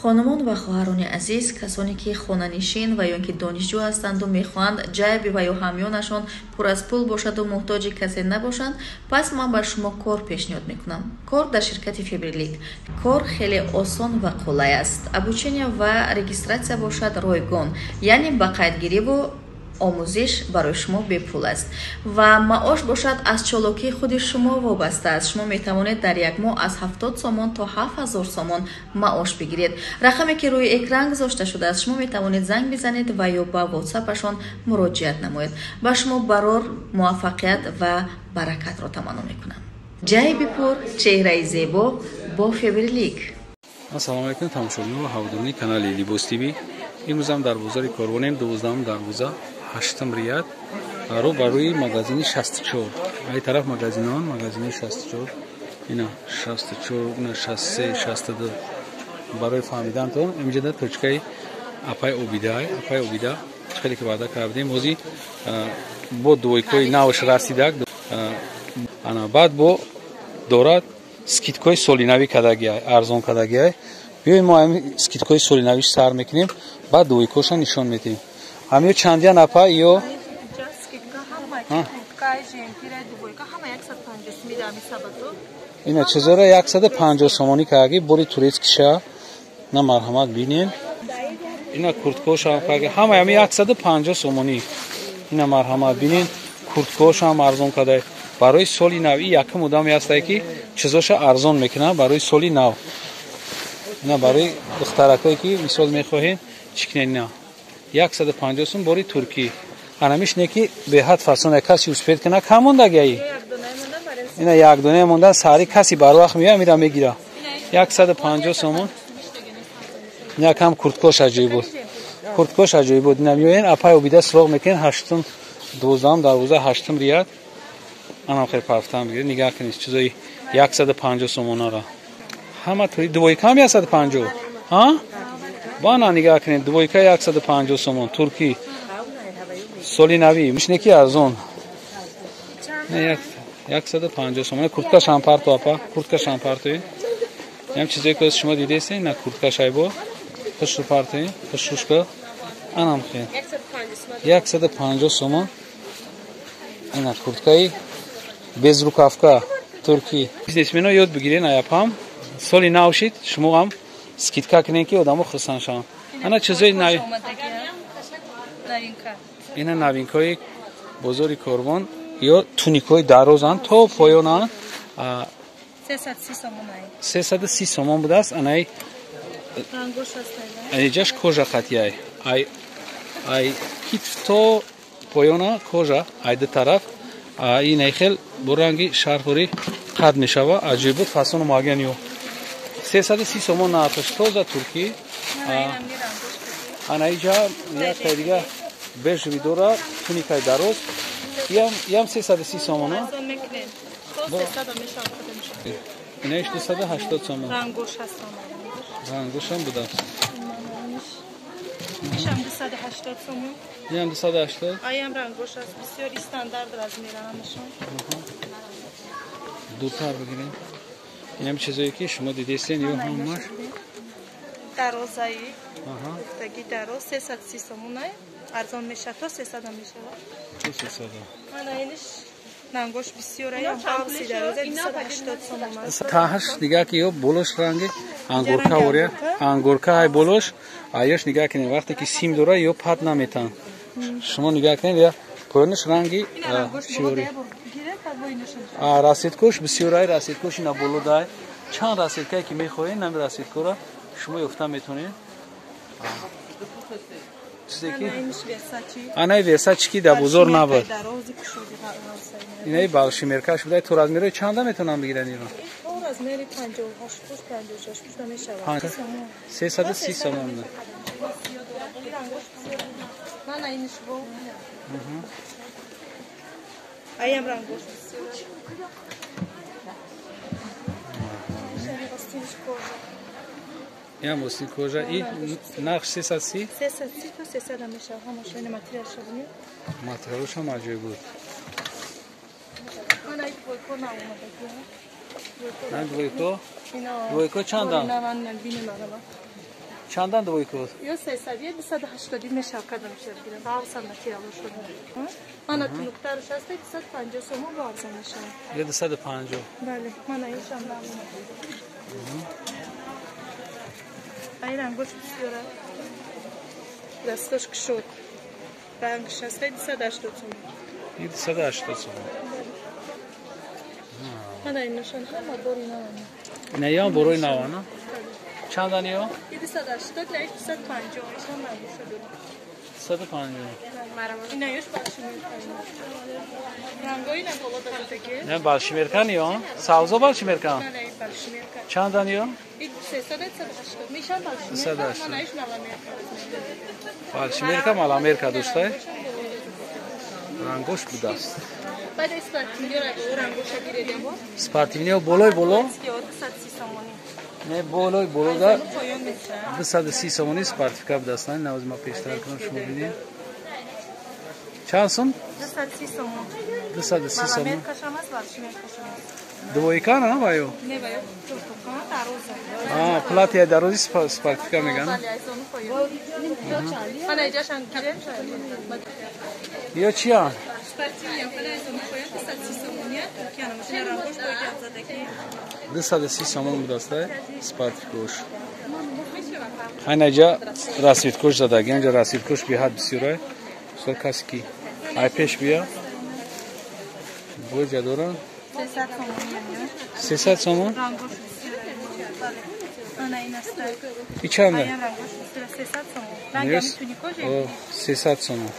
Хонумон ва хоҳарони азиз, касоне ки хонанишин ва ё ин ки донишҷӯ ҳастанду мехоҳанд ҷайби ва ё ҳамёнашон пур аз пул бошаду муҳтоҷи касе набошанд, пас ман ба шумо кор пешниҳод мекунам. Кор дар ширкати Фаберлик. Кор хеле осон ва қулай аст. Обучение ва регистрация бошад ройгон, яъне ба қайдгириву омӯзиш барои шумо бепул аст ва маош бошад аз чолокии худи шумо вобаста аст. Шумо метавонед дар як моҳ аз 70 сомон то 7000 сомон маош бигиред. Рақаме ки рӯи экран гузошта шудааст, шумо метавонед занг бизанед ва ё ба ватсапашон муроҷиат намоед. Ба шумо барор, муваффақият ва баракатро таманно мекунам. Ҷайби пур, чеҳраи зебо бо Фаберлик. Ассалому алайкум, тамошобинон ва ҳаводорони канали Либос ТВ. Имрӯзам дар бозори Корвонем, 12 дарвоза, 8 рияд, рӯ ба рӯи магазини 64. Ай тараф магазинон, магазини 64, ина 64, ина 63, 62. Барои фаҳмидантон инҷа дар точкаи апай Обида, апай Обида хеле ки ваъда кардем, ҳози бо двойкои навш расидак, ана баъд бо дорад скидкои солинавӣ кардагиай, арзон кардагиай. Биёем мо ҳамин скидкои солинавиш сар мекунем, баъд двойкоша нишон медиҳем. Ҳамиё чандиян апа ё ина чизора 150 сомонӣ кардаги, бори турецкиша на марҳамат бинем. Ина курткошам кардаги, ҳама ҳами 150 сомонӣ. Ина марҳамат бинем, курткошам арзон карда. Барои соли нав и якум одаме ҳастае ки чизоша арзон мекунад барои соли нав. Ина барои духтаракое ки мисол мехоҳем чӣ кунед, ина 150 сум бори туркӣ. Анамиш не ки беҳад фасона, каси успед кунад, кам мондагиаи. Ина як дона монда, саҳари каси барвақт меояд, мира мегира. 150 сомон. Ина кам курткош аҷоиб буд. Курткош аҷоиб буд. Ина меоян апай Обида суроғ мекунед, 8 12 дарвоза 8 рияд. Анам хеле парфтан бигиред, нигаҳ кунед чизои 150 сомонара. Ҳама тури двойка ҳам 150. Ҳа? Бана нигаҳ кунед, двойка 150 сомон, туркӣ. Соли навӣ, мишне ки арзон. 150 сомон. Куртка шампарто апа, куртка шампартои. Ям чизое ки шумо дидесен, на куртка шайбо. Хушру партои, хушрушка. Анам хел. 150 сомон. Ина курткаи безрукавка, туркӣ. Бизнесмено ёд бигирен аяпам. Соли нав шид, шумо ҳам скидка кунед ки одамо хурсанд шаванд. Ана чизои нав, ина новинкаи бозори Корвон ё туникҳои дарозанд то поёнанд. 330 сомон будааст. Анаи аниҷаш кожа қатиай, ай китф то поёна кожа, ай ду тараф. Ин хел бо ранги шарфори қад мешава. Аҷоиб буд фасону муайян ё 330 сомон нархш, тоза туркӣ. Ана иҷа яктай дига бежевый дора, туникаи дароз, иам 330 сомона. Инаиш 280 сомон. Рангошам будааст. Ишам 280 сомон. Иам 280. Аям рангош аст, бисёр стандарт размера ҳамашон. Дуртар бигирем. Инам чизое ки шумо дидесен, ё ҳамаш дарозаи. Гуфтаги дароз 330 сомонай, арзон мешавад, то 300 мешавад. То 300. Мана иниш рангош бисёр аям, қавси дароза 280 сомон аст. Таҳаш нигаҳ ки ё болош ранги ангурка ория, ангурка ҳай болош, аяш нигаҳ кунед, вақте ки сим дора ё пат наметан. Шумо нигаҳ кунед, я поёнаш ранги чиёри. Расидкош бисёр ай, расидкош ина боло дай. Чанд расидкае ки мехоҳед, нами расидкора шумо ёфта метавонед. Чизе ки анаи Версачи ки дар бозор набуд. Инаи балшимеркаш буда, то размерои чанда метавонам бигиранд иро? То размери 58 пуш, 56 пуш намешавад. 330 сомон. Мана иниш бо. Аям рангош бисёр. Ям остин кожа. И нарх 330? 330 то 300 мешавад. Ҳамаш ина материал шавад. Материалш ҳам аҷоиб буд. Мана ин двойко наомадагӣ. На двойко? Двойко чандам? Чандан двойка? Ё 300, 280 мешав кадам шуд гирам. Ҳавсан материал шуд. Мана тунуктарш аст 250 сомон бо арзон мешавад. Ё 250. Бале, мана ишам дам. Ай рангош бисёр аст. Дасташ кушод. Рангш аст 280 сомон. 280 сомон. Мана инашон ҳама бори навана. Ина ям борои навана? Чандан ё? 280, на 250, ишам рангоша дорад. 250. Ина ёш балшимеркан. Рангои на боло дадатаки. Не балшимеркан ё? Савзо балшимеркан? Не, балшимеркан. Чандан ё? 300, 180. Мишам балшимеркан, мана иш маламерка. Балшимерка маламерка дӯстай. Рангош будаст. Баъд спортивниро рангоша гиредем. Спортивниро болои боло? 230 сомонӣ. Не болои боло да 230 сомонӣ спортивка будастан. Навоз ма пештар кунам шумо бинед. Чанд сум? 230 сомон. 230 сомон. Маламеркашам аст, балшимеркашам аст. Двойка на ваё? Не ваё, туртука дароза. А, платья дарози спортивка меган. Бале, аз он поён. Мана иҷашам гирем. Ё чия? Спортивния, бале, аз он поён 230 сомонӣ, туркия намошина рангош бо гапзадаги. 230 сомон будаста спортивкош. Хайнаҷа расвиткош задаги, анҷа расвиткош беҳад бисёрай. Мисол касе ки ай пеш бия. Боҷа дорам. 300 сомонӣ. 300 сомон? Рангош бисёр. Бале. Ана ин аст. И чанда? Рангош 300 сомон. Рангами туникош. 300 сомон.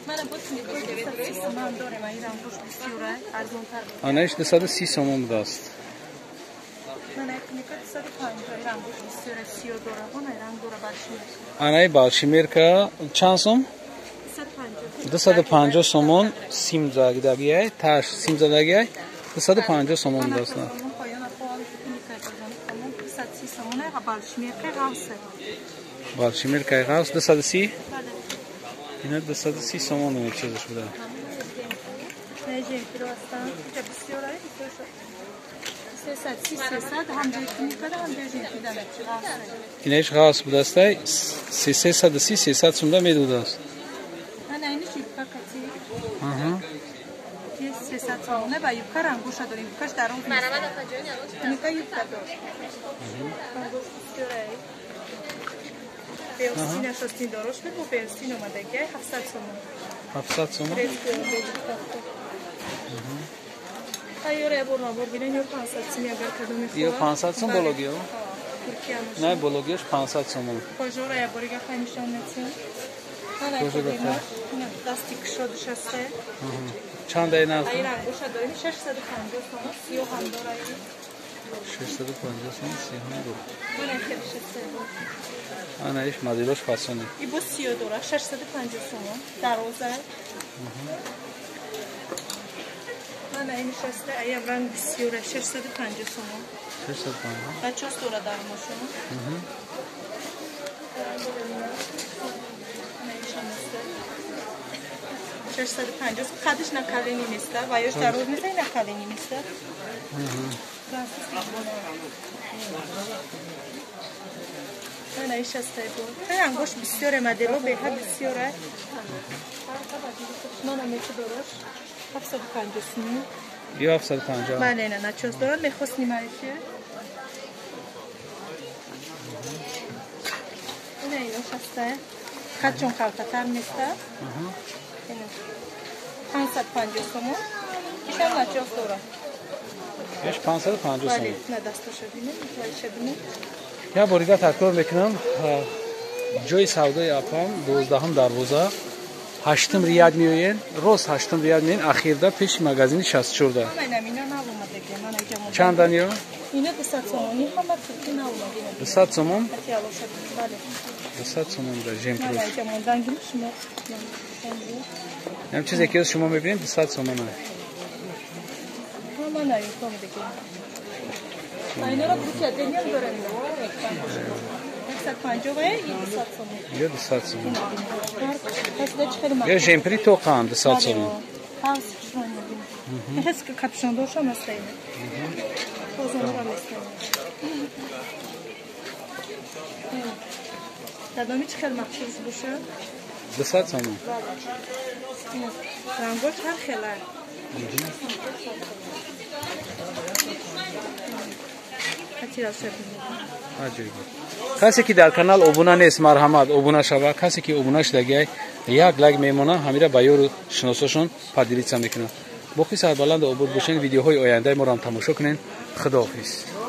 Мана бо туникош 230 сомон дорем, ай рангош бисёр, арзонтар. Ана иш 230 сомон будаст. Мана туникош 250, рангош бисёр, сиё дора, она ранг дора балшимерка. Анаи балшимерка чанд сом? 250 сомон сим задагиай, таш сим задагиай 250 сомон будаст. Балшимерка ғавс 230? Ина 230 сомон чизаш буда. Инаиш ғавс будастай 330 300 сомда медодааст. Аҳа. 300 сомона ва юбка рангоша дорем. Юбкаш дароз нест. Ника юбка дор. Рангош бисёр ай. Беостина шостин дорош буд, бо беостин омадаги 700 сомон. 700 сомон? Тайёра бор набор бинен ё 500 сом агар кадом мехоҳад. Ё 500 сом бологиё? Не, бологиёш 500 сомон. Кожора я борига ханишон метсин. Кожора. Дасти кушодаш аст. Чанд ай нарх? Ай рангоша дорем 650 сомон, сиёҳ ҳам дорад. 650 сомон сиёҳ ҳам дорад. Мана хеле шаста. Ана иш моделош фасони. И бо сиёҳ дорад 650 сомон, дароза. Мана ин шаста, аям ранг бисёр 650 сомон. 650. Бачос дорад дар мошон. 650 қадаш на калени неста, ва ёш дароз неста, на калени неста. Мана иш ҳастай бо. Рангош бисёре, модело беҳад бисёре. Мана мечи дорош 750 сомон. Ё 750. Бале, на начос дорад, мехост нимаиши. Ина инош ҳастай. Қадчон халтатар неста. 550 сомон. Ишам начос дорад. Иш 550 сомон. Бале, на дастоша бинем, вайша бинем. Я борига такрор мекунам. Ҷои савдои апам 12-м дарвоза, 8-м рияд меоен, рост 8-м рияд меоен, ахирда пеши магазини 64-да. Чандан ё? Ина 200 сомонӣ, ҳама турки наомадина. 200 сомон? 200 сомон да жемпруш. Ям чизе ки шумо мебинед 200 сомон. Ҳама наюком диге. Айнора бутя деням дорем. 150 ва 200 сомон. Ё 200 сомон. Ё жемпри тоқан 200 сомон. Ҳавс шумо мебинед. Ҳес ки капюшон дошам аст ина. Бозонро местем. Кадоми чӣ хел махсус боша? 200 сомон. Рангош ҳар хела. Касе ки дар канал обуна нест, марҳамат обуна шава. Касе ки обуна шудагиай, як лайк мемона, ҳамира ба ёру шиносошон поделиться мекунад. Боқӣ сарбаланду обод бошен, видеоҳои ояндаи моро ҳам тамошо кунен. Худоҳофиз.